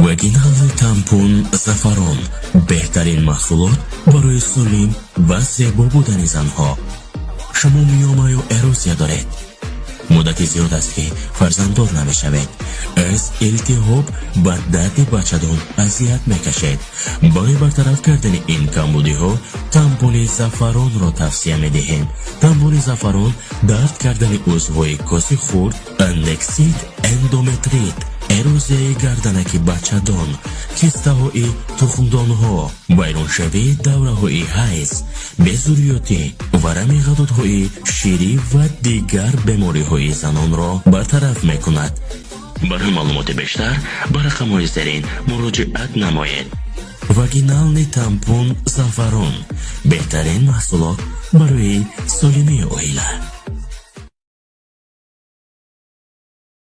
Вагинальный тампон «Зафарон» беҳтарин маҳсулот барои солим ва зебо будани занҳо. Шумо миома ё эрозия доред, муддати зиёд аст, ки фарзанддор намешавед, аз илтиҳоб ба дарди бачадон азият мекашед, барои бартараф кардани ин камбудиҳо тампони «Зафаронро» тавсия медиҳем. Тампони «Зафарон» дард кардани узвҳои коси хурд, аднексит, эндометрит, эрозияи гарданаки бачадон, кистаҳои тухмдонҳо, вайроншавии давраҳои ҳайз, безурётӣ, варами ғадудҳои ширӣ ва дигар бемориҳои занонро бартараф мекунад. Барои маълумоти бештар ба рақамҳои зерин муроҷиат намоед. Вагинальный тампон «Зафарон» беҳтарин маҳсулот барои солимии оила.